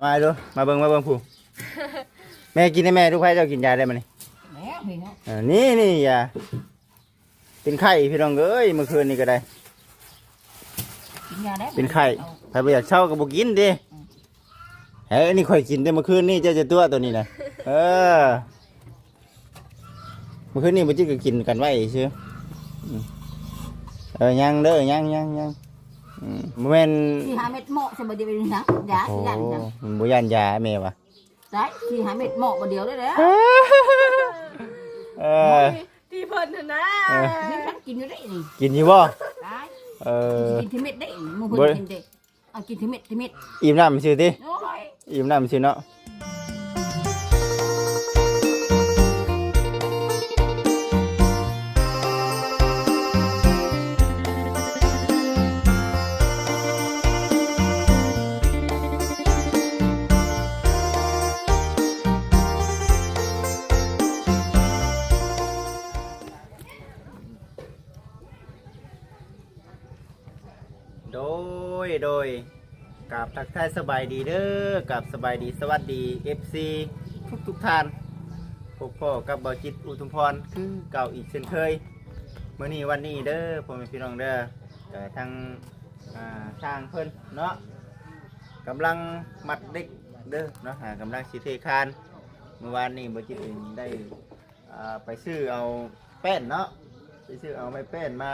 ມາດູ ມາເບິ່ງ ມາເບິ່ງຜູ້ ແມ່ກິນໃຫ້ແມ່ດູ ໃຜເຈົ້າກິນຢາໄດ້ມານີ້ ແລ້ວເຫັນເນາະ ເອີ ນີ້ ນີ້ຢາ ເປັນໄຂ້ພີ່ນ້ອງເອີຍ ມື້ຄືນນີ້ກໍໄດ້ ກິນຢາໄດ້ ເປັນໄຂ້ ເອົາ ໃຜບໍ່ຢາກເຊົາກໍບໍ່ກິນຕິ ອືມ ເອີ ອັນນີ້ຂ້ອຍກິນແຕ່ມື້ຄືນນີ້ ເຈົ້າຈະຕົວະໂຕນີ້ນະ ເອີ ມື້ຄືນນີ້ບໍ່ຈິດກໍກິນກັນໄວ້ຊື່ ອືມ ເອີ ຍັງເດີ ຍັງ ຍັງ ຍັງ ອືມ ບໍ່ແມ່ນ ສີ່ຫ້າເມັດເໝາະ ສະບາຍດີ ເປັນຫຍັງ ຢາ ໂອ້ ຢ້ານຫຍັງ ມັນບໍ່ຢ້ານຢາແມ່ວ່າ ໄດ້ ສີ່ຫ້າເມັດເໝາະບໍ່ດຽວເລີຍແຫຼະ ເອີ ໂອ້ຍ ທີ່ເພິ່ນຫັ້ນນະ ເອີ ນີ້ສັນກິນຢູ່ເດ້ນີ້ ກິນຢູ່ບໍ່ ໄດ້ ເອີ ກິນທີ່ເມັດເດ້ ໝູ່ເພິ່ນບໍ່ໄດ້ກິນເດ້ ເອົາກິນທີເມັດທີເມັດ ອີ່ມນ້ຳຊື່ຕິ ໂອ້ຍ ອີ່ມນ້ຳຊື່ເນາະ. ໂດຍ ໂດຍ ກາບທັກທາຍສະບາຍດີເດີ ກາບສະບາຍດີສະຫວັດດີ ເອັຟຊີ ທຸກໆທ່ານ ພົບພໍ້ກັບບ່າວຈິດ ອຸທຸມພອນ ຄືເກົ່າອີກເຊັ່ນເຄີຍ ມື້ນີ້ວັນນີ້ເດີ ພໍ່ແມ່ພີ່ນ້ອງເດີ ກໍທາງ ອ່າ ຊ່າງເພິ່ນເນາະ ກຳລັງມັດເຫຼັກເດີເນາະ ອ່າ ກຳລັງຊິເທຄານ ມື້ວານນີ້ບ່າວຈິດເອງໄດ້ ອ່າ ໄປຊື້ເອົາແປ້ນເນາະ ໄປຊື້ເອົາໄມ້ແປ້ນມາ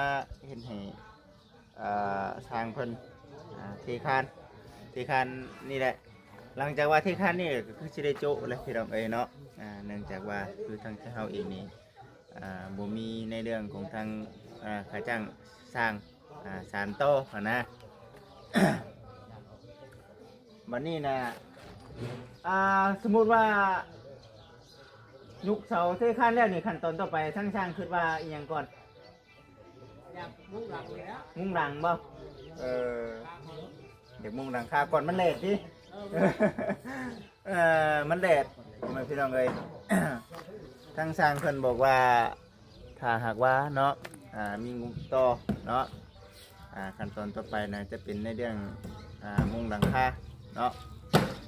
ເຮັດໃຫ້ ອ່າ ຊ່າງເພິ່ນ ອ່າ ເທຄານ ເທຄານນີ້ແຫຼະ ຫຼັງຈາກວ່າເທຄານນີ້ກໍຄືຊິໄດ້ໂຈະແລ້ວພີ່ນ້ອງເອີຍເນາະ ອ່າ ເນື່ອງຈາກວ່າຄືທາງເຮົາເອງນີ້ ອ່າ ບໍ່ມີໃນເລື່ອງຂອງທາງ ອ່າ ຄ່າຈ້າງຊ່າງ ອ່າ ສານຕໍ່ຫັ້ນນະ ບັດນີ້ນະ ອ່າ ສົມມຸດວ່າ ຍຸກເສົາເທຄານແລ້ວນີ້ ຂັ້ນຕອນຕໍ່ໄປທາງຊ່າງຄິດວ່າອີ່ຫຍັງກ່ອນ? ມຸງຫຼັງບໍ່? ເອີ ຢາກມຸງຫຼັງຄາກ່ອນ ມັນແດດຕິ ເອີ ມັນແດດ ພໍ່ແມ່ພີ່ນ້ອງເອີຍ ທາງຊ່າງເພິ່ນບອກວ່າ ຖ້າຫາກວ່າເນາະ ອ່າ ມີງົບຕໍ່ເນາະ ອ່າ ຂັ້ນຕອນຕໍ່ໄປນະ ຈະເປັນໃນເລື່ອງ ອ່າ ມຸງຫຼັງຄາເນາະ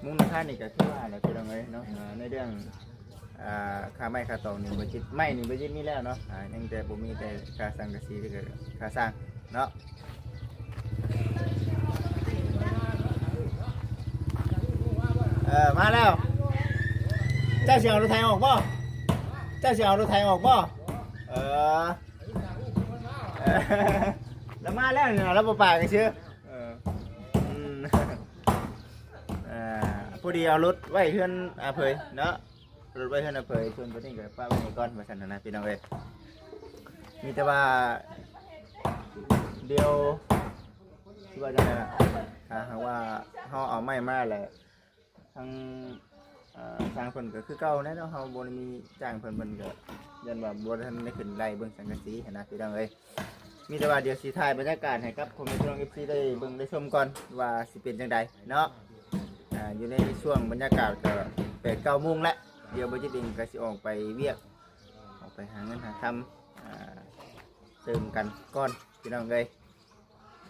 ມຸງຫຼັງຄານີ້ກໍຄືວ່າແຫຼະພີ່ນ້ອງເອີຍເນາະ ອ່າ ໃນເລື່ອງ ອ່າ ຄ່າໄມ້ຄ່າຕອກນີ້ບໍ່ຈິດ ໄມ້ນີ້ບໍ່ຈິດມີແລ້ວເນາະ ອ່າ ຍັງແຕ່ບໍ່ມີແຕ່ຄ່າສັງກະສີ ຫຼື ຄ່າສ້າງເນາະ ເອີ ມາແລ້ວ ເຈົ້າຊິເອົາລົດໄຖອອກບໍ່? ເຈົ້າຊິເອົາລົດໄຖອອກບໍ່? ເອີ ລາວມາແລ້ວນີ້ນະ ລາວບໍ່ປາກຊື່ ເອີ ອືມ ອ່າ ພໍດີເອົາລົດໄວ້ເຮືອນອາເຜີຍເນາະ ລົດໄວ້ເຮືອນອາເຜີຍ ສ່ວນຕົວນີ້ກໍປະໄວ້ນີ້ກ່ອນ ວ່າຊັ້ນນະ ພີ່ນ້ອງເອີຍ ມີແຕ່ວ່າ ດຽວ ຊິວ່າຈັ່ງໃດລະ ຖ້າຫາກວ່າເຮົາເອົາໄມ້ມາແລ້ວ ທາງ ເອີ ຊ່າງເພິ່ນກໍຄືເກົ່າແຫຼະເນາະ ເຮົາບໍ່ໄດ້ມີຈ້າງເພິ່ນ ເພິ່ນກໍຢ້ານວ່າບໍ່ທັນໄດ້ຂຶ້ນໄລ່ເບິ່ງສັງກະສີຫັ້ນນະ ພີ່ນ້ອງເອີຍ ມີແຕ່ວ່າດຽວຊິຖ່າຍບັນຍາກາດໃຫ້ກັບພໍ່ແມ່ພີ່ນ້ອງ ເອັຟຊີ ໄດ້ເບິ່ງໄດ້ຊົມກ່ອນວ່າຊິເປັນຈັ່ງໃດເນາະ ອ່າ ຢູ່ໃນຊ່ວງບັນຍາກາດກໍແປດເກົ້າໂມງແລ້ວ ດຽວບ່າວຈິດເອງກໍຊິອອກໄປວຽກ ອອກໄປຫາເງິນຫາຄຳ ອ່າ ເຕີມກັນກ່ອນ ພີ່ນ້ອງເອີຍ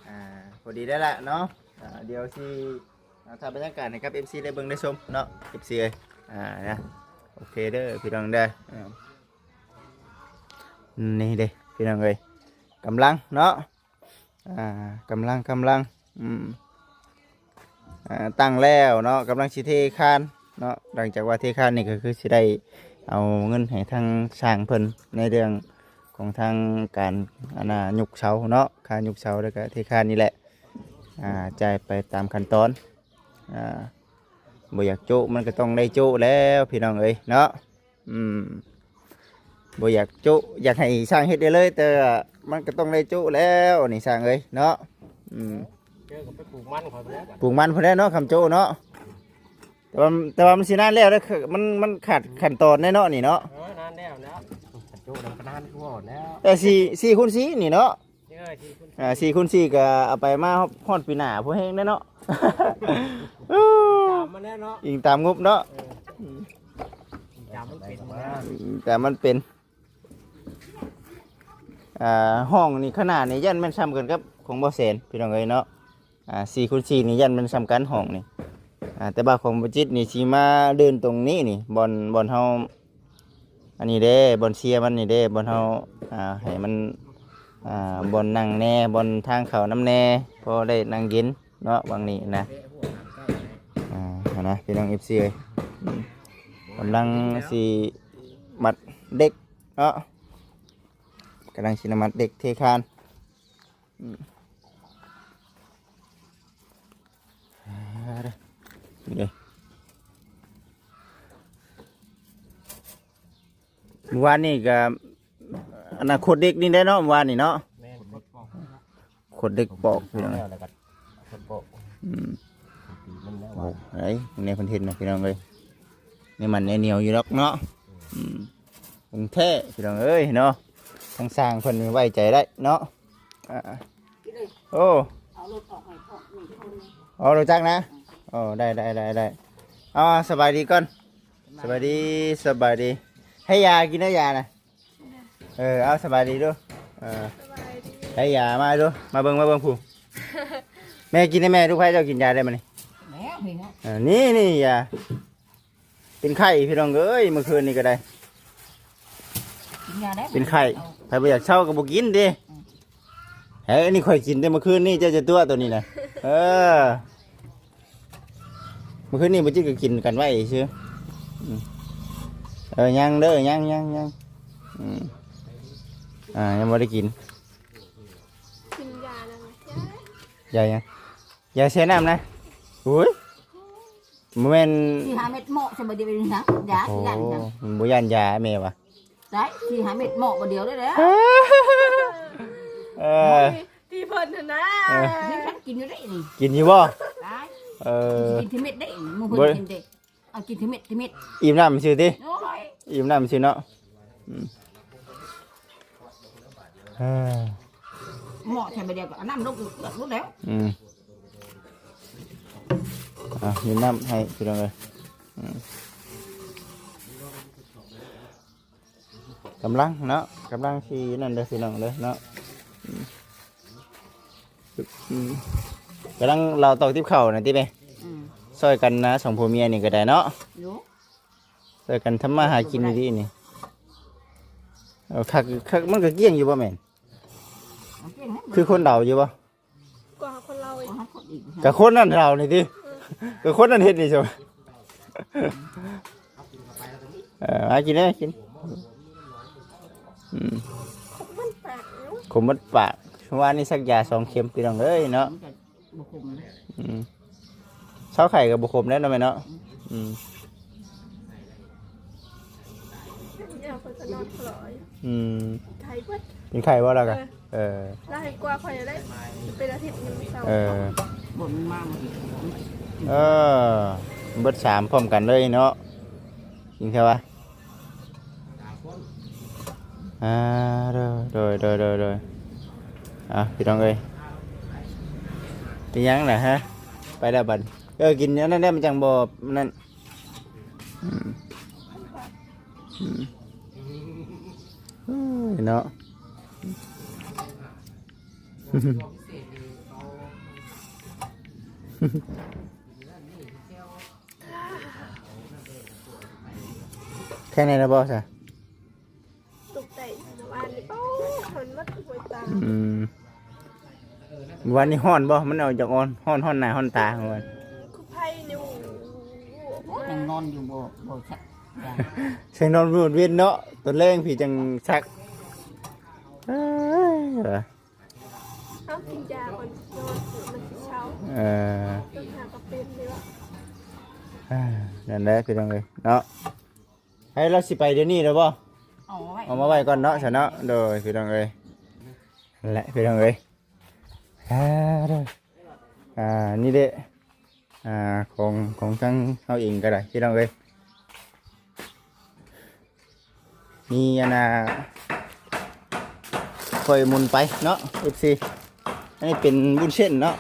ອ່າ ພໍດີໄດ້ລະເນາະ ອ່າ ດຽວຊິ ອ່າ ຖ່າຍບັນຍາກາດໃຫ້ກັບ ເອັຟຊີ ໄດ້ເບິ່ງໄດ້ຊົມເນາະ ເອັຟຊີ ເອີຍ ອ່າ ນະ ໂອເຄເດີພີ່ນ້ອງເດີ ນີ້ເດ້ພີ່ນ້ອງເອີຍ ກຳລັງເນາະ ອ່າ ກຳລັງ ກຳລັງ ອືມ ອ່າ ຕັ້ງແລ້ວເນາະ ກຳລັງຊິເທຄານເນາະ ຫຼັງຈາກວ່າເທຄານນີ້ກໍຄືຊິໄດ້ເອົາເງິນໃຫ້ທາງຊ່າງເພິ່ນ ໃນເລື່ອງຂອງທາງການ ອັນນ່າ ຍົກເສົາເນາະ ຄ່າຍົກເສົາ ແລ້ວກໍເທຄານນີ້ແຫຼະ ອ່າ ຈ່າຍໄປຕາມຂັ້ນຕອນ ອ່າ ບໍ່ຢາກໂຈະ ມັນກໍຕ້ອງໄດ້ໂຈະແລ້ວ ພີ່ນ້ອງເອີຍເນາະ. ອືມ ບໍ່ຢາກໂຈະ ຢາກໃຫ້ຊ່າງເຮັດໄດ້ເລີຍ ແຕ່ວ່າມັນກໍຕ້ອງໄດ້ໂຈະແລ້ວນີ້ຊ່າງເອີຍເນາະ. ອືມ ເຈີກັບໄປປູກມັນຂ້ອຍພຸ້ນແຫຼະ ປູກມັນພຸ້ນແຫຼະເນາະ ຄຳໂຈະເນາະ. ແຕ່ວ່າ ແຕ່ວ່າມັນຊິນານແລ້ວເດ້ ມັນ ມັນຂາດຂັ້ນຕອນແນ່ເນາະນີ້ເນາະ. ເອີ ນານແລ້ວ ແລ້ວ ຄຳໂຈະນຳກໍນານຄືວ່າແລ້ວ ແຕ່ສີ່ ສີ່ຄູນສີ່ນີ້ເນາະ. ເອີ ສີ່ຄູນ ອ່າ ສີ່ຄູນສີ່ກໍເອົາໄປມາຮອດ ຮອດປີໜ້າພຸ້ນແຮງແນ່ເນາະ. ຕາມມັນແນ່ເນາະ ອີງຕາມງົບເນາະ. ເອີ ອີງຕາມມັນເປັນ ອີງຕາມມັນເປັນ. ອ່າ ຫ້ອງນີ້ຂະໜາດນີ້ຢ້ານແມ່ນສ່ຳກັນກັບຂອງບໍ່ແສນ ພີ່ນ້ອງເອີຍເນາະ. ອ່າ ສີ່ຄູນສີ່ນີ້ຢ້ານແມ່ນສ່ຳກັນຫ້ອງນີ້. ອ່າ ແຕ່ວ່າຂອງບໍ່ຈິດນີ້ຊິມາເດີນຕົງນີ້ນີ້ ບ່ອນ ບ່ອນເຮົາ ອັນນີ້ເດ້ ບ່ອນເຊຍມັນນີ້ເດ້ ບ່ອນເຮົາ ອ່າ ໃຫ້ມັນ ອ່າ ບ່ອນນັ່ງແດ່ ບ່ອນທາງເຂົ້ານຳແດ່ ພໍໄດ້ນັ່ງເຢັນເນາະ ຫວ່າງນີ້ນະ. ອ່າ ຫັ້ນນະ ພີ່ນ້ອງເອັຟຊີເອີຍ ອືມ ກຳລັງຊິມັດເດັກເນາະ ກຳລັງຊິມາມັດເດັກເທຄານ. ອືມ ອ່າ ເດ້ ມື້ວານນີ້ກໍ ອັນນັ້ນ ໂຄດເດັກນີ້ໄດ້ເນາະ ມື້ວານນີ້ເນາະ ແມ່ນ ໂຄດປອກ ໂຄດເດັກປອກ ພີ່ນ້ອງເອີຍ ແລ້ວກໍໂຄດປອກ ອືມ ປີມັນແລ້ວ ໂອ້ ວ່າ ເອີຍ ແນວເພິ່ນເຮັດນະ ພີ່ນ້ອງເອີຍ ນີ້ມັນແນວໜຽວຢູ່ດອກເນາະ ອືມ ຂອງແທ້ ພີ່ນ້ອງເອີຍເນາະ ທາງຊ່າງເພິ່ນນີ້ໄວ້ໃຈໄດ້ເນາະ. ອ່າ ໂອ້ ເອົາລົດອອກໃຫ້ພວກນີ້ຄົນ ເອົາລົດຈັກນະ ເອີ ໂອ້ ໄດ້ ໄດ້ ໄດ້ ໄດ້ ເອົາ ສະບາຍດີກ່ອນ ສະບາຍດີ ສະບາຍດີ ໃຫ້ຢາກິນເດີ ຢານະ ເອີ ເອົາ ສະບາຍດີດູ ເອີ ສະບາຍດີ ໃຫ້ຢາມາດູ ມາເບິ່ງ ມາເບິ່ງຜູ້ ແມ່ກິນໃຫ້ແມ່ດູ ໃຜເຈົ້າກິນຢາໄດ້ມື້ນີ້ ແມ່ເຫັນເນາະ ເອີ ນີ້ ນີ້ຢາ ເປັນໄຂ້ພີ່ນ້ອງເອີຍ ມື້ຄືນນີ້ກໍໄດ້ ກິນຢາໄດ້ ເປັນໄຂ້ ເອົາ ໃຜບໍ່ຢາກເຊົາກໍບໍ່ກິນຕິ ອືມ ເອີ ອັນນີ້ຂ້ອຍກິນແຕ່ມື້ຄືນນີ້ ເຈົ້າຈະຕົວະໂຕນີ້ນະ ເອີ ມື້ຄືນນີ້ບໍ່ຈິດກໍກິນກັນໄວ້ຊື່ ອືມ ເອີ ຍັງເດີ ຍັງ ຍັງ ຍັງ ອືມ ອ່າ ຍັງບໍ່ໄດ້ກິນ ກິນຢານັ້ນ ຢາຫຍັງ ຢາເສຍນ້ຳນະ ໂອ້ຍ ບໍ່ແມ່ນ ສີ່ຫ້າເມັດເໝາະ ສະບາຍດີເປັນຫຍັງ ຢາ ໂອ້ ຢ້ານຫຍັງ ບໍ່ຢ້ານຢາແມ່ວ່າ ໄດ້ ສີ່ຫ້າເມັດເໝາະບໍ່ດຽວເລີຍແຫຼະ ເອີ ໂອ້ຍ ທີ່ເພິ່ນຫັ້ນນະ ເອີ ນີ້ສັນກິນຢູ່ເດ້ນີ້ ກິນຢູ່ບໍ່ ໄດ້ ເອີ ກິນທີເມັດເດ້ ໝູ່ເພິ່ນກິນເດ້ ເອົາກິນທີເມັດ ທີເມັດ ອີ່ມນ້ຳຊື່ຕິ ໂອ້ຍ ອີ່ມນ້ຳຊື່ເນາະ ອືມ ເອີ ເໝາະໃສ່ໃບດຽວກໍເອົານ້ຳລົງອີກ ເລືອກລົງແລ້ວ ອືມ ອ່າ ມີນ້ຳໃຫ້ພີ່ນ້ອງເອີຍ ອືມ ກຳລັງເນາະ ກຳລັງຊິນັ້ນເດີພີ່ນ້ອງເດີເນາະ ອືມ ອືມ ກຳລັງເລົາຕອກຕິບເຂົ້ານະຕິແມ່ ອືມ ຊ່ອຍກັນນະ ສອງຜົວເມຍນີ້ກໍໄດ້ເນາະ ຢູ່ ຊ່ອຍກັນທຳມາຫາກິນດີໆນີ້ ເອີ ຄັກ ຄັກ ມັນກໍກ້ຽງຢູ່ບໍ່ແມ່ນ ມັນກ້ຽງນະ ຄືຄົນເລົາຢູ່ບໍ່ ກວ່າຄົນເຮົາອີກ ກວ່າຄົນອີກ ກະຄົນນັ້ນເຮົານີ້ຕິ ກະຄົນນັ້ນເຮັດນີ້ຊະ ເອີ ມາກິນເດີ ກິນ ອືມ ຄົມໝົດປາກເນາະ ຄົມໝົດປາກ ວານນີ້ສັກຢາສອງເຂັມ ພີ່ນ້ອງເອີຍເນາະ ມັນກະບໍ່ຄົມເດ້ ອືມ ເຊົາໄຂ້ກໍບໍ່ຄົມແລ້ວເນາະແມ່ເນາະ ອືມ ອືມ ຍາມເພິ່ນກໍນອນຂະຫຼອຍ ອືມ ໄຂ້ເບິດ ເປັນໄຂ້ບໍ່ລະກະ ເອີ ເອີ ລາວໃຫ້ກວ່າຂ້ອຍໄດ້ ເປັນອາທິດໜຶ່ງເຊົາ ເອີ ບໍ່ ມັນມາ ເອີ ເບິດສາມພ້ອມກັນເລີຍເນາະ ກິນເທື່ອວະ ອ່າ ໂດຍ ໂດຍ ໂດຍ ໂດຍ ອ່າ ພີ່ນ້ອງເອີຍ ເປັນຫຍັງນະຮະ ໄປແລ້ວບັດ ເອີ ກິນອັນນັ້ນແດ່ ມັນຈັ່ງບໍ່ນັ້ນ ອືມ ອືມ ເອີຍ ເນາະ ແຂງແນ່ລະບໍ່ຊະ? ຕົກໃຈວານນີ້ ໂອ້ ມັນໝົດຫົວຕາ ອືມ ວານນີ້ຮ້ອນບໍ່? ມັນອອກຈາກ ຮ້ອນ ຮ້ອນໜ້າຮ້ອນຕາ ຄືໄຟນີ້ ຍັງນອນຢູ່ ບໍ່ ບໍ່ຊັກ ຍັງນອນຢູ່ເວັນເນາະ ຕອນແລງພີ້ຈັ່ງຊັກ ເອີຍ ເອົາກິນຢາກ່ອນ ນອນ ມັນຊິເຊົາ ເອີ ຕ້ອງຫາກະເປັນເດ້ ເອີ ນັ້ນແຫຼະພີ່ນ້ອງເອີຍເນາະ ໃຫ້ລາວຊິໄປດຽວນີ້ແລ້ວບໍ່? ເອົາມາໄວ້ ເອົາມາໄວ້ກ່ອນເນາະ ຊັ້ນເນາະ ໂດຍ ພີ່ນ້ອງເອີຍ ນັ້ນແຫຼະ ພີ່ນ້ອງເອີຍ ອ່າ ເດີ ອ່າ ນີ້ເດ້ ອ່າ ຂອງ ຂອງທາງເຮົາເອງກໍໄດ້ ພີ່ນ້ອງເອີຍ ມີອັນນ່າ ຄ່ອຍໝູນໄປເນາະ ເອັຟຊີ ອັນນີ້ເປັນວຸ້ນເສັ້ນເນາະ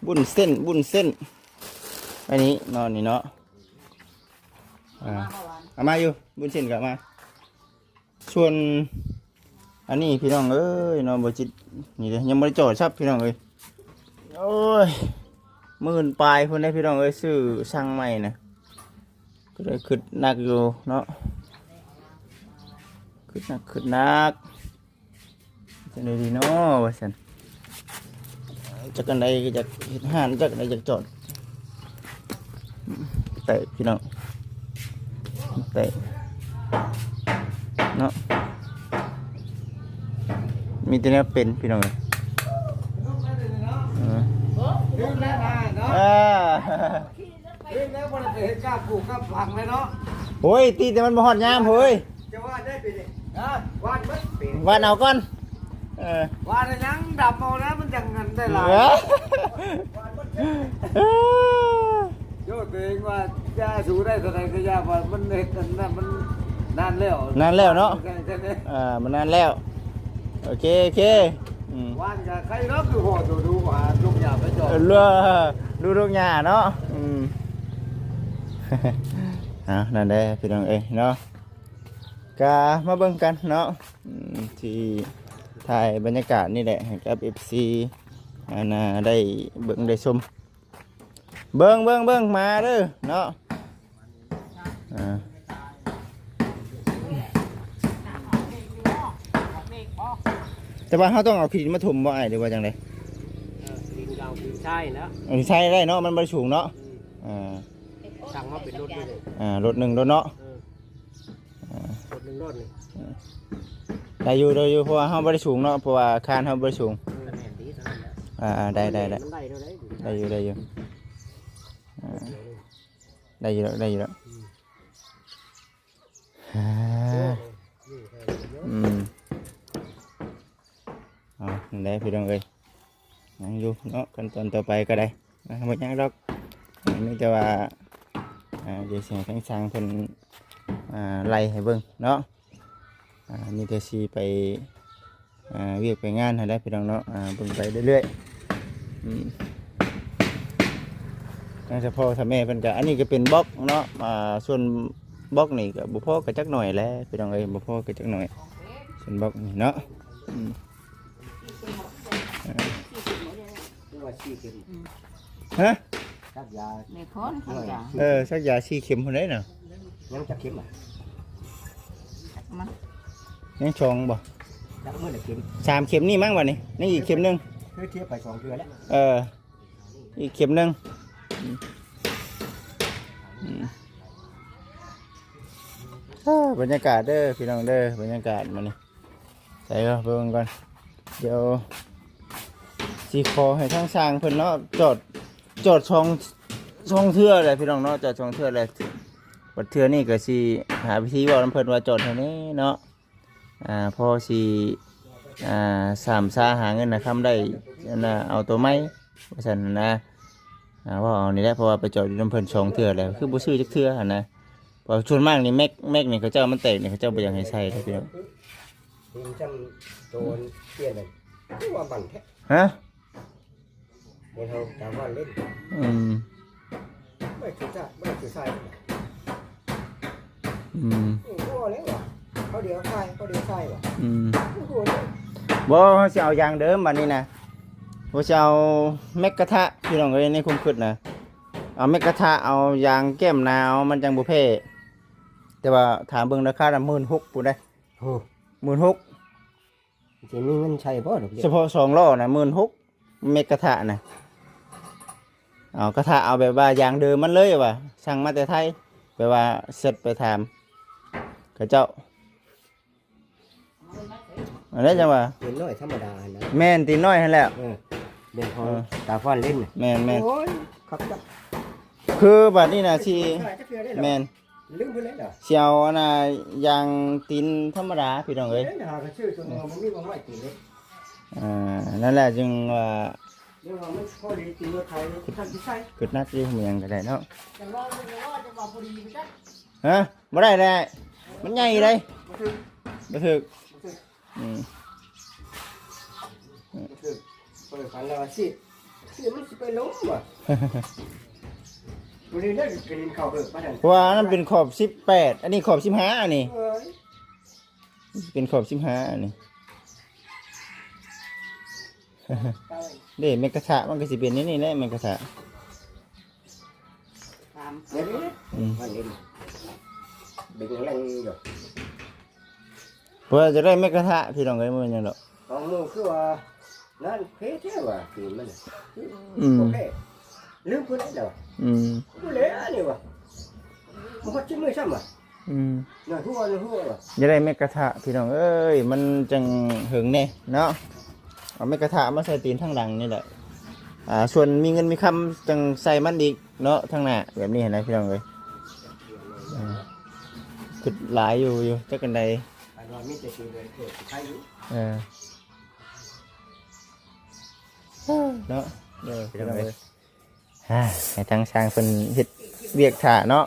ວຸ້ນເສັ້ນ ວຸ້ນເສັ້ນ ອັນນີ້ເນາະ ນີ້ເນາະ ອ່າ ເອົາມາຢູ່ ວຸ້ນເສັ້ນກໍເອົາມາ ສ່ວນອັນນີ້ພີ່ນ້ອງເອີຍເນາະ ບໍ່ຈິດ ນີ້ເດ້ ຍັງບໍ່ໄດ້ຈອດຊັບພີ່ນ້ອງເອີຍ ໂອ້ຍ ໝື່ນປາຍພຸ້ນເດ້ພີ່ນ້ອງເອີຍ ຊື້ຊ່າງໃໝ່ນະ ກໍເລີຍຄິດໜັກຢູ່ເນາະ ຄິດໜັກ ຄິດໜັກ ຈັ່ງໃດດີເນາະວ່າຊັ້ນ ຈັກອັນໃດກໍຢາກເຮັດຮ້ານ ຈັກອັນໃດຢາກຈອດ ແຕກພີ່ນ້ອງ ແຕກເນາະ ມີແຕ່ແນວເປັນພີ່ນ້ອງເອີຍ ເອີ ເອີ ເຮັດແລ້ວບໍ່ໄດ້ໄປເຮັດກາບປູກກາບຝັງເລີຍເນາະ ໂອ້ຍ ຕີແຕ່ມັນບໍ່ຮອດຍາມໂຫຍ ຈະຫວ່ານໄດ້ປີນີ້ ຫວ່ານເບິດປີ ຫວ່ານເອົາກ່ອນ ເອີ ຫວ່ານແລ້ວຍັງດຳເອົານະ ມັນຈັ່ງເງິນໄດ້ຫຼາຍ ເອີ ໂຍ ຕົວເອງວ່າຢ່າ ສູ້ໄດ້ເທົ່າໃດກໍຢ່າ ວ່າມັນເຮັດອັນນັ້ນ ມັນນານແລ້ວ ນານແລ້ວເນາະ ໃຊ່ໆ ອ່າ ມັນນານແລ້ວ ໂອເຄ ໂອເຄ ອືມ ຫວ່ານກໍໄຄເນາະ ຄືພໍໂຕດູວ່າ ລຸງຢ່າໄປຈອດ ເອີ ດູລຸງຢ່າເນາະ ອືມ ເອົາ ນັ້ນແຫຼະພີ່ນ້ອງເອີຍເນາະ ກະມາເບິ່ງກັນເນາະ ອືມ ທີ່ຖ່າຍບັນຍາກາດນີ້ແຫຼະ ໃຫ້ກັບເອັຟຊີ ອັນນ່າ ໄດ້ເບິ່ງໄດ້ຊົມ ເບິ່ງ ເບິ່ງ ເບິ່ງ ມາເດີເນາະ ອ່າ ແຕ່ວ່າເຮົາຕ້ອງເອົາຂີ້ດິນມາຖົມບໍ່ອ້າຍ ຫຼືວ່າຈັ່ງໃດ? ເອີ ດິນເກົ່າ ດິນຊາຍແລ້ວ ດິນຊາຍໄດ້ເນາະ ມັນບໍ່ໄດ້ສູງເນາະ ອືມ ອ່າ ສັ່ງມາເປັນລົດນີ້ເລີຍ ອ່າ ລົດໜຶ່ງລົດເນາະ ເອີ ອ່າ ລົດໜຶ່ງລົດນີ້ ອ່າ ໄດ້ຢູ່ ໄດ້ຢູ່ ເພາະວ່າເຮົາບໍ່ໄດ້ສູງເນາະ ເພາະວ່າຄານເຮົາບໍ່ໄດ້ສູງ ເອີ ກໍແໜ້ນດີເທົ່ານັ້ນແຫຼະ ອ່າໆ ໄດ້ ໄດ້ ໄດ້ ໄດ້ຢູ່ ໄດ້ຢູ່ ອ່າ ໄດ້ຢູ່ດອກ ໄດ້ຢູ່ດອກ ອືມ ອ່າ ອືມ ເອົາ ນັ້ນແຫຼະພີ່ນ້ອງເອີຍ ຍັງຢູ່ເນາະ ຂັ້ນຕອນຕໍ່ໄປກໍໄດ້ ອ່າ ບໍ່ຍາກດອກ ມີແຕ່ວ່າ ອ່າ ດຽວຊິໃຫ້ທາງຊ່າງເພິ່ນ ອ່າ ໄລ່ໃຫ້ເບິ່ງເນາະ ອ່າ ມີແຕ່ຊິໄປ ອ່າ ວຽກໄປງານຫັ້ນແຫຼະພີ່ນ້ອງເນາະ ອ່າ ເບິ່ງໄປເລື້ອຍໆ ອືມ ທາງສະເພາະຖ້າແມ່ເພິ່ນກະ ອັນນີ້ກະເປັນບລັອກເນາະ ອ່າ ສ່ວນບລັອກນີ້ກະບໍ່ພໍກະຈັກໜ້ອຍແຫຼະພີ່ນ້ອງເອີຍ ບໍ່ພໍກະຈັກໜ້ອຍ ສ່ວນບລັອກນີ້ເນາະ ອືມ ອ່າ ຄືວ່າສີ່ເຂັມ ຮະ? ສັກຢາ ແມ່ນຄົນ ສັກຢາ ເອີ ສັກຢາສີ່ເຂັມພຸ້ນເດ້ນະ ຍັງຈັກເຂັມອະ? ມັນ ຍັງສອງບໍ່? ຈັກມື້ລະເຂັມ ສາມເຂັມນີ້ມັ້ງບັດນີ້ ຍັງອີກເຂັມໜຶ່ງ ຄືທຽບໄປສອງເທື່ອແລ້ວ ເອີ ອີກເຂັມໜຶ່ງ ອືມ ອ່າ ບັນຍາກາດເດີພີ່ນ້ອງເດີ ບັນຍາກາດມື້ນີ້ ໃສ່ເບິ່ງກ່ອນ ດຽວຊິຂໍໃຫ້ທາງຊ່າງເພິ່ນເນາະ ຈອດ ຈອດສອງ ສອງເທື່ອແຫຼະພີ່ນ້ອງເນາະ ຈອດສອງເທື່ອແຫຼະ ບັດເທື່ອນີ້ກໍຊິຫາວິທີເວົ້ານຳເພິ່ນວ່າຈອດແຖວນີ້ເນາະ ອ່າ ພໍຊິ ອ່າ ສາມຊາຫາເງິນຫາຄຳໄດ້ ອັນນ່າ ເອົາໂຕໃໝ່ ວ່າຊັ້ນນະ ອ່າ ເວົ້າເອົານີ້ແຫຼະ ເພາະວ່າໄປຈອດຢູ່ນຳເພິ່ນສອງເທື່ອແລ້ວ ຄືບໍ່ຊື້ຈັກເທື່ອຫັ້ນນະ ເພາະສ່ວນມາກນີ້ແມັກ ແມັກນີ້ເຂົາເຈົ້າມັນແຕກນີ້ ເຂົາເຈົ້າບໍ່ຢາກໃຫ້ໃສ່ເດ້ພີ່ນ້ອງ ເຫັນຈຳໂຕນປ່ຽນນັ້ນ ຄືວ່າມັນແທ້ ຮະ? ເຫັນເຮົາຕາມວ່າເຫຼັ້ນ ອືມ ບໍ່ໄດ້ຖືສາ ບໍ່ໄດ້ຖືສາຍ ອືມ ບໍ່ແລ້ວວ່າ ເຂົາດຽວຊາຍ ເຂົາດຽວຊາຍວ່າ ອືມ ບໍ່ຮູ້ເລີຍ ບໍ່ ເຮົາຊິເອົາຢາງເດີມບາດນີ້ນະ ບໍ່ຊິເອົາແມັກກະທະ ພີ່ນ້ອງເອີຍ ໃນຄວາມຄິດນະ ເອົາແມັກກະທະ ເອົາຢາງແກ້ມໜາວ ມັນຈັ່ງບໍ່ແພ້ ແຕ່ວ່າຖາມເບິ່ງລາຄານະ ໝື່ນຫົກພຸ້ນເດ້ ໂອ້ ໝື່ນຫົກ ຊິມີເງິນໃຊ້ບໍ່ດອກ ສະເພາະສອງລໍ້ນະ ໝື່ນຫົກ ແມັກກະທະນະ ເອົາກະທະ ເອົາແບບວ່າຢາງເດີມມັນເລີຍວ່າ ສັ່ງມາແຕ່ໄທ ແບບວ່າເຊັດໄປຖາມເຂົາເຈົ້າ ອັນນັ້ນຈັ່ງວ່າ ຕີນນ້ອຍທຳມະດາຫັ້ນນະ ແມ່ນ ຕີນນ້ອຍຫັ້ນແຫຼະ ເອີ ແມ່ນຂອງ ເອີ ຕາຟ້ານເຫຼັ້ນ ແມ່ນໆ ໂອ້ຍ ຄັກຈັກ ຄືບາດນີ້ນະ ຊິ ແມ່ນ ລືມໄປແລ້ວເນາະ ຊິເອົາອັນນ່າ ຢາງຕີນທຳມະດາ ພີ່ນ້ອງເອີຍ ເອີ ຫາກໍຊື້ຕົວໜຶ່ງ ບໍ່ມີບໍ່ໄມ້ຕີນເດ້ ອ່າ ນັ້ນແຫຼະຈຶ່ງວ່າ ເລື່ອງວ່າມັນພໍດີຕີນລົດໄຖ ຄັນຊິໃສ່ ຄິດໜັກຢູ່ ມີຫຍັງກໍໄດ້ເນາະ ຈະລອງເບິ່ງ ຈະລອງ ຈະວ່າພໍດີໄປຈັກ ຮະ ບໍ່ໄດ້ແຫຼະ ມັນໃຫຍ່ເດ້ ບໍ່ຖືກ ບໍ່ຖືກ ບໍ່ຖືກ ອືມ ເອີ ເປີດຝັນແລ້ວວ່າຊິ ຊິມັນຊິໄປລົງບໍ່ ບໍ່ໄດ້ເລີຍ ໄປຫຼິ້ນເຂົ້າເບີກປານນັ້ນ ເພາະວ່າອັນນັ້ນເປັນຂອບສິບແປດ ອັນນີ້ຂອບສິບຫ້າ ອັນນີ້ ເອີຍ ເປັນຂອບສິບຫ້າ ອັນນີ້ ເດ້ ແມັກກະທະ ມັນກໍຊິເປັນແນວນີ້ແຫຼະ ແມັກກະທະ ເດ້ ອືມ ມັນເຫັນເປັນແຮງຢູ່ ເພື່ອຈະໄດ້ໄມ້ກະທະ ພີ່ນ້ອງເອີຍ ບໍ່ແມ່ນຫຍັງດອກ ຂອງໝູ່ຄືວ່ານັ້ນເພແທ້ວ່າ ຕີນມັນ ອືມ ໂອເຄ ລືມເພິ່ນແລ້ວ ອືມ ບໍ່ແລ້ວນີ້ວ່າ ບໍ່ຮອດຊິບມື້ຊ້ຳວ່າ ອືມ ໜ້ອຍຫົວ ໜ້ອຍຫົວວ່າ ຢາກໄດ້ໄມ້ກະທະ ພີ່ນ້ອງເອີຍ ມັນຈັ່ງເຫິງແດ່ເນາະ ເອົາໄມ້ກະທະມາໃສ່ຕີນທາງຫຼັງນີ້ແຫຼະ ອ່າ ສ່ວນມີເງິນມີຄຳຈັ່ງໃສ່ມັນອີກເນາະ ທາງໜ້າແບບນີ້ຫັ້ນນະ ພີ່ນ້ອງເອີຍ ອືມ ຄິດຫຼາຍຢູ່ ຢູ່ ຈັກອັນໃດ ອັນວ່າມີແຕ່ຊິເລີຍເກີດຊິໄຄຢູ່ ເອີ ເນາະ ເອີ ພີ່ນ້ອງເອີຍ ອ່າ ໃຫ້ທາງຊ່າງເພິ່ນເຮັດວຽກຖ້າເນາະ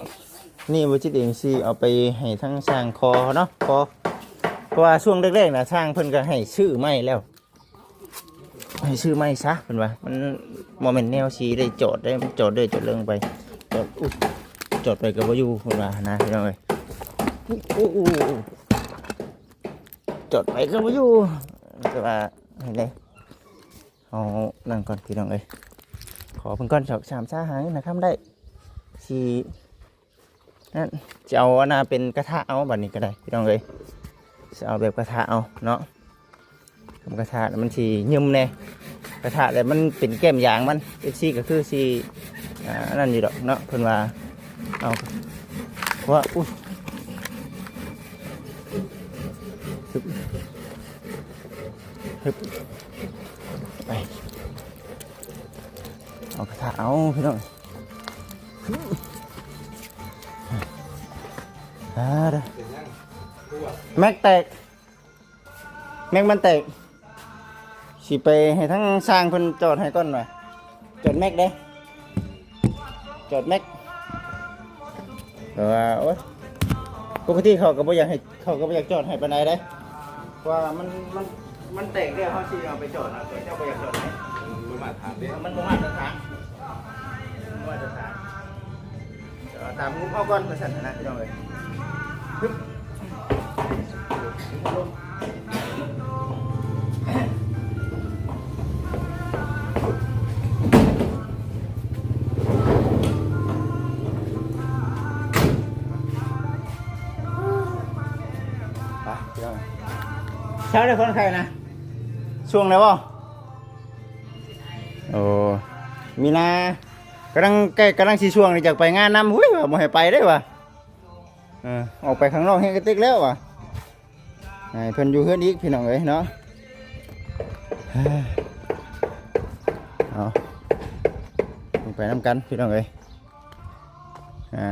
ນີ້ບໍ່ຈິດເອງຊິເອົາໄປໃຫ້ທາງຊ່າງຂໍເນາະ ຂໍ ເພາະວ່າຊ່ວງແລກໆນະ ຊ່າງເພິ່ນກໍໃຫ້ຊື້ໄມ້ແລ້ວ ໃຫ້ຊື້ໄມ້ຊະ ເພິ່ນວ່າ ມັນບໍ່ແມ່ນແນວຊິໄດ້ຈອດໄດ້ ມັນຈອດເດີຈອດເລີງໄປ ຈອດ ອຸ ຈອດໄປກໍບໍ່ຢູ່ ເພິ່ນວ່ານະ ພີ່ນ້ອງເອີຍ ໂອ້ ໂອ້ ໂອ້ ໂອ້ ຈອດໄປກໍບໍ່ຢູ່ ແຕ່ວ່າ ເຫັນເດ້ ເອົານັ້ນກ່ອນ ພີ່ນ້ອງເອີຍ ຂໍເພິ່ນກ່ອນ ສອກສາມຊາຫາເງິນຫາຄຳໄດ້ ຊິ ນັ້ນ ຊິເອົາອັນນ່າເປັນກະທະເອົາ ບັດນີ້ກໍໄດ້ ພີ່ນ້ອງເອີຍ ຊິເອົາແບບກະທະເອົາເນາະ ທຳກະທະແລ້ວມັນຊິຫຍຶ່ມແດ່ ກະທະແລ້ວມັນເປັນແກ້ມຢາງມັນ ເອັຟຊີກໍຄືຊິ ອ່າ ອັນນັ້ນຢູ່ດອກເນາະ ເພິ່ນວ່າ ເອົາ ເພາະວ່າ ອຸ້ຍ ຮຶບ ຮຶບ ໄປ ເອົາກະທະເອົາ ພີ່ນ້ອງ ອ່າ ເດີ ແມັກແຕກ ແມັກມັນແຕກ ຊິໄປໃຫ້ທາງຊ່າງເພິ່ນຈອດໃຫ້ກ່ອນວ່າ ຈອດແມັກເດ້ ຈອດແມັກ ແຕ່ວ່າ ໂອ້ຍ ປົກກະຕິເຂົາກໍບໍ່ຢາກໃຫ້ ເຂົາກໍບໍ່ຢາກຈອດໃຫ້ປານໃດເດ້ ເພາະວ່າມັນ ມັນ ມັນແຕກແລ້ວ ເຮົາຊິເອົາໄປຈອດນະ ເຈົ້າບໍ່ຢາກຈອດໃຫ້ ມັນບໍ່ມາດຕະຖານເດ້ ມັນບໍ່ມາດຕະຖານ ບໍ່ມາດຕະຖານ ເອົາຕາມງົບເຮົາກ່ອນ ວ່າຊັ້ນນະ ພີ່ນ້ອງເອີຍ ຮຶບ ໄປ ພີ່ນ້ອງ ເຊົ້າແລ້ວຄົນໄຂ້ນະ ຊ່ວງແລ້ວບໍ່? ໂອ້ ມີນາ ກຳລັງໃກ້ ກຳລັງຊິຊ່ວງນີ້ ຢາກໄປງານນຳ ຫຸ້ຍ ວ່າບໍ່ໃຫ້ໄປເດ້ວ່າ ເອີ ອອກໄປຂ້າງນອກແຮງກະຕິກແລ້ວວ່າ ໃຫ້ເພິ່ນຢູ່ເຮືອນອີກ ພີ່ນ້ອງເອີຍເນາະ ເອົາ ໄປນຳກັນ ພີ່ນ້ອງເອີຍ ອ່າ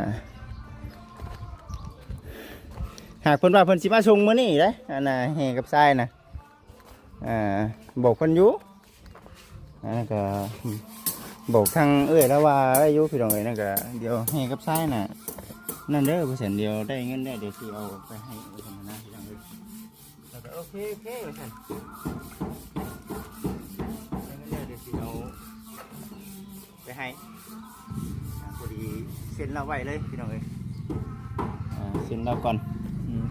ຫາກເພິ່ນວ່າເພິ່ນຊິມາສົ່ງມື້ນີ້ເດ້ ອັນນ່າ ແຫ່ກັບຊາຍນະ ອ່າ ບອກເພິ່ນຢູ່ ອັນນັ້ນກໍບອກທາງເອື້ອຍລາວວ່າໄດ້ຢູ່ ພີ່ນ້ອງເອີຍ ນັ້ນກໍດຽວແຫ່ກັບຊາຍນະ ນັ້ນເດີ ວ່າຊັ້ນ ດຽວໄດ້ເງິນແລ້ວ ດຽວຊິເອົາໄປໃຫ້ ວ່າຊັ້ນນະ ພີ່ນ້ອງເອີຍ ແລ້ວກໍໂອເຄ ໂອເຄ ວ່າຊັ້ນ ໄດ້ເງິນແລ້ວ ດຽວຊິເອົາ ໄປໃຫ້ ອ່າ ພໍດີເຊັນລາວໄວ້ເລີຍ ພີ່ນ້ອງເອີຍ ອ່າ ເຊັນລາວກ່ອນ ອືມ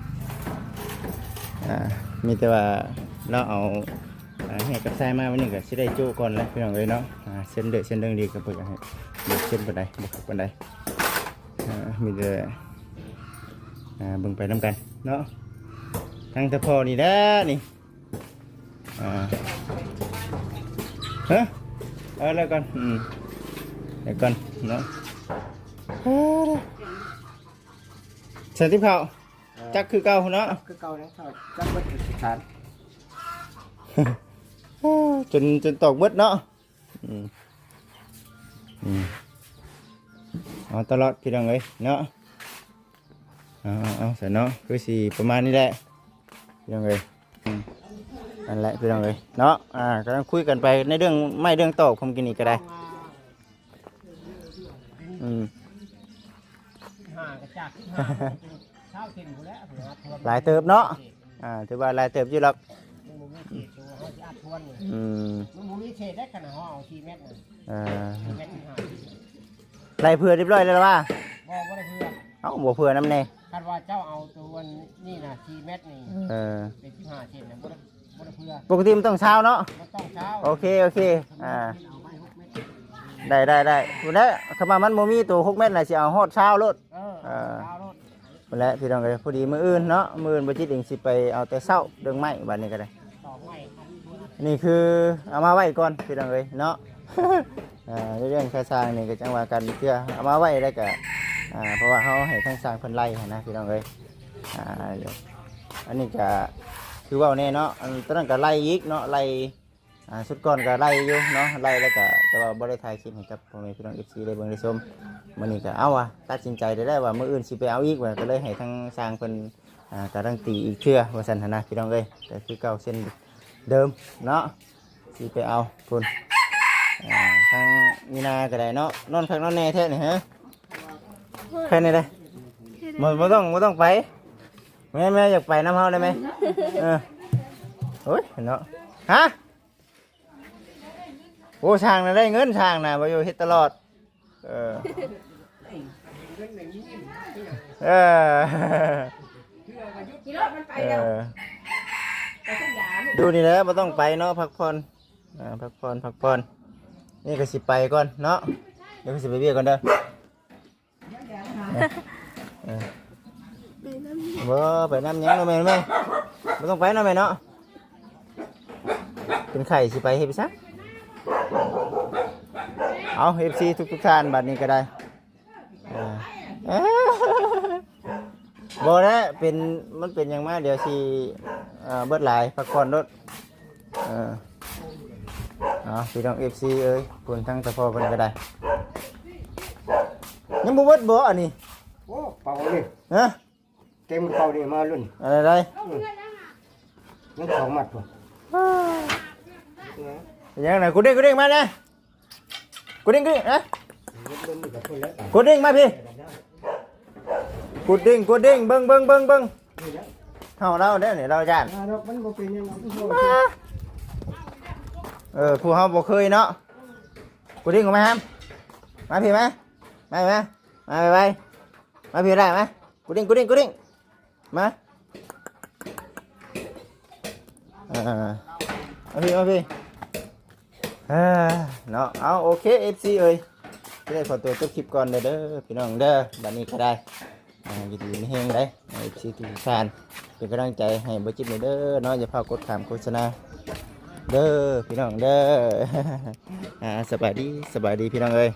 ອ່າ ມີແຕ່ວ່າລາວເອົາ ອ່າ ແຫ່ກັບຊາຍມາ ວັນນີ້ກໍຊິໄດ້ໂຈະກ່ອນແຫຼະ ພີ່ນ້ອງເອີຍເນາະ ອ່າ ເຊັນເດີເຊັນເລື່ອງດີກໍບໍ່ຢາກໃຫ້ ບໍ່ເຊັນປານໃດ ບໍ່ຄັກປານໃດ ອ່າ ມີແຕ່ ອ່າ ເບິ່ງໄປນຳກັນເນາະ ທັງແຕ່ພໍ່ນີ້ແຫຼະນີ້ ອ່າ ຮະ ເອົາແລ້ວກ່ອນ ອືມ ແລ້ວກ່ອນເນາະ ເອີ ໃສ່ຕິບເຂົ້າ ເອີ ຈັກຄືເກົ່າເນາະ ຈັກຄືເກົ່າແລ້ວ ຈັກເບິດສະຖານ ຈົນ ຈົນຕອກເບິດເນາະ ອືມ ອືມ ເອົາຕະຫຼອດ ພີ່ນ້ອງເອີຍເນາະ ເອົາ ເອົາ ເອົາ ຊັ້ນເນາະ ຄືຊິປະມານນີ້ແຫຼະ ພີ່ນ້ອງເອີຍ ອືມ ນັ້ນແຫຼະ ພີ່ນ້ອງເອີຍເນາະ ອ່າ ກຳລັງຄຸຍກັນໄປໃນເລື່ອງໄມ້ເລື່ອງຕອກ ຜົມກິນນີ້ກໍໄດ້ ອືມ ຫ້າກໍຈາກສິບຫ້າ ເຊົາເຕັມພຸ້ນແຫຼະ ຫຼາຍເຕີບເນາະ ອ່າ ຖືວ່າຫຼາຍເຕີບຢູ່ດອກ ມັນບໍ່ມີເຂດ ເຮົາຊິອັດທວນນີ້ ອືມ ມັນບໍ່ມີເຂດໄດ້ ຄັນເຮົາເອົາສີ່ແມັດນະ ເອີ ສີ່ແມັດ ສິບຫ້າ ໄລ່ເຜື່ອຮຽບຮ້ອຍແລ້ວລະວ່າ ບໍ່ ບໍ່ໄດ້ເຜື່ອ ເອົ້າ ບໍ່ເຜື່ອນຳແດ່ ຄັນວ່າເຈົ້າເອົາຕົວນີ້ນະ ສີ່ແມັດນີ້ ເອີ ເປັນສິບຫ້າເຊັນນະ ບໍ່ໄດ້ ບໍ່ໄດ້ເຜື່ອ ປົກກະຕິມັນຕ້ອງຊາວເນາະ ມັນຕ້ອງຊາວ ໂອເຄ ໂອເຄ ອ່າ ເອົາໄວ້ຫົກແມັດ ໄດ້ ໄດ້ ໄດ້ ພຸ້ນແຫຼະ ຄັນວ່າມັນບໍ່ມີໂຕຫົກແມັດນະ ຊິເອົາຮອດຊາວໂລດ. ເອີ ເອີ ຊາວໂລດ. ພຸ້ນແຫຼະພີ່ນ້ອງເອີຍ ພໍດີມື້ອື່ນເນາະ ມື້ອື່ນບໍ່ຈິດເອງຊິໄປເອົາແຕ່ເຊົ້າເລື່ອງໄມ້ບາດນີ້ກໍໄດ້ ຕອກໄມ້ ນີ້ຄືເອົາມາໄວ້ກ່ອນພີ່ນ້ອງເອີຍເນາະ. ເອີ ເລື່ອງຄ່າຊ່າງນີ້ກໍຈັ່ງວ່າກັນເທື່ອ ເອົາມາໄວ້ແລ້ວກໍ ອ່າ ເພາະວ່າເຮົາໃຫ້ທາງຊ່າງເພິ່ນໄລ່ຫັ້ນນະພີ່ນ້ອງເອີຍ. ອ່າ ອັນນີ້ກໍຄືເວົ້າແນ່ເນາະ ອັນຕອນນັ້ນກໍໄລ່ອີກເນາະ ໄລ່ ອ່າ ຊຸດກ່ອນກໍໄລ່ຢູ່ເນາະ ໄລ່ແລ້ວກໍ ແຕ່ວ່າບໍ່ໄດ້ຖ່າຍຄລິບໃຫ້ກັບພໍ່ແມ່ພີ່ນ້ອງເອັຟຊີໄດ້ເບິ່ງໄດ້ຊົມ. ມື້ນີ້ກໍເອົາວ່າ ຕັດສິນໃຈໄດ້ແລ້ວວ່າ ມື້ອື່ນຊິໄປເອົາອີກວ່າ ກໍເລີຍໃຫ້ທາງຊ່າງເພິ່ນ ອ່າ ກາຣັນຕີອີກເທື່ອວ່າຊັ້ນຫັ້ນນະພີ່ນ້ອງເອີຍ. ກໍຄືເກົ່າເຊັ່ນເດີມເນາະ ຊິໄປເອົາພຸ້ນ. ອ່າ ທາງມີນາກໍໄດ້ເນາະ ນອນຄັກນອນແນ່ແທ້ນີ້ ຮະ ແຄ່ນີ້ເດ້. ບໍ່ ບໍ່ຕ້ອງ ບໍ່ຕ້ອງໄປ ແມ່ ແມ່ຢາກໄປນຳເຮົາໄດ້ໄໝ? ເອີ ໂອ້ຍເນາະ ຮະ ໂອ້ ຊ່າງນະໄດ້ເງິນ ຊ່າງນະ ບໍ່ຢູ່ເຮັດຕະຫຼອດ. ເອີ ເອີ ຂີ່ລົດມັນໄປແລ້ວ ເອີ ໄປສ່ງຢາ ຢູ່ນີ້ແຫຼະ ບໍ່ຕ້ອງໄປເນາະ ພັກຜ່ອນ ອ່າ ພັກຜ່ອນ ພັກຜ່ອນ. ນີ້ກໍຊິໄປກ່ອນເນາະ ດຽວກໍຊິໄປວຽກກ່ອນເດີ. ເອີ ບໍ່ໄປນຳຫຍັງເນາະແມ່ ແມ່ ບໍ່ຕ້ອງໄປເນາະແມ່ເນາະ. ເປັນໄຂ້ຊິໄປເຮັດໄປຊະ ເອົາ ເອັຟຊີທຸກໆທ່ານ ບາດນີ້ກໍໄດ້. ເອີ ບໍ່ແຫຼະ ເປັນ ມັນເປັນຫຍັງມາ ດຽວຊິ ເອີ ເບິດຫຼາຍ ພັກຜ່ອນໂລດ. ເອີ ເອົາ ພີ່ນ້ອງເອັຟຊີເອີຍ ພຸ້ນທາງຕາພໍ່ເພິ່ນກໍໄດ້ ຍັງບໍ່ເບິດບໍ່ອັນນີ້? ໂອ້ ເປົ່າເລີຍ ຮະ ເຕັມກະເປົານີ້ມາລຸ້ນ ອັນໃດ ອືມ ຍັງສອງມັດພຸ້ນ. ເປັນຫຍັງນະ ກູເດ້ງ ກູເດ້ງ ມາແດ່. ກູເດ້ງ ກູເດ້ງ ຮະ ກູເດ້ງ ມາພີ້ ກູເດ້ງ ກູເດ້ງ ເບິ່ງ ເບິ່ງ ເບິ່ງ ເບິ່ງ ເຮົາລາວເດ້ນີ້ ລາວຢ້ານ ມັນບໍ່ເປັນຫຍັງ ເອີ ຜູ້ເຮົາບໍ່ເຄີຍເນາະ. ກູເດ້ງ ມາຫາ ມາພີ້ ມາ ມາ ມາ ມາໄວໆ ມາພີ້ໄດ້ ມາ ກູເດ້ງ ກູເດ້ງ ກູເດ້ງ ມາ ເອີ ມາພີ້ ມາພີ້ ເອີ ເນາະ. ເອົາ ໂອເຄ ເອັຟຊີເອີຍ ຊິໄດ້ຂໍຕົວຈົບຄລິບກ່ອນເດີ ເດີພີ່ນ້ອງເດີ. ບາດນີ້ກໍໄດ້ ອ່າ ຢູ່ດີມີແຮງໄດ໋ ເອັຟຊີທຸກໆທ່ານ ເປັນກຳລັງໃຈໃຫ້ບໍ່ຈິດແດ່ເດີເນາະ. ຢ່າພາກົດຂ້າມໂຄສະນາເດີພີ່ນ້ອງເດີ. ອ່າ ສະບາຍດີ ສະບາຍດີພີ່ນ້ອງເອີຍ.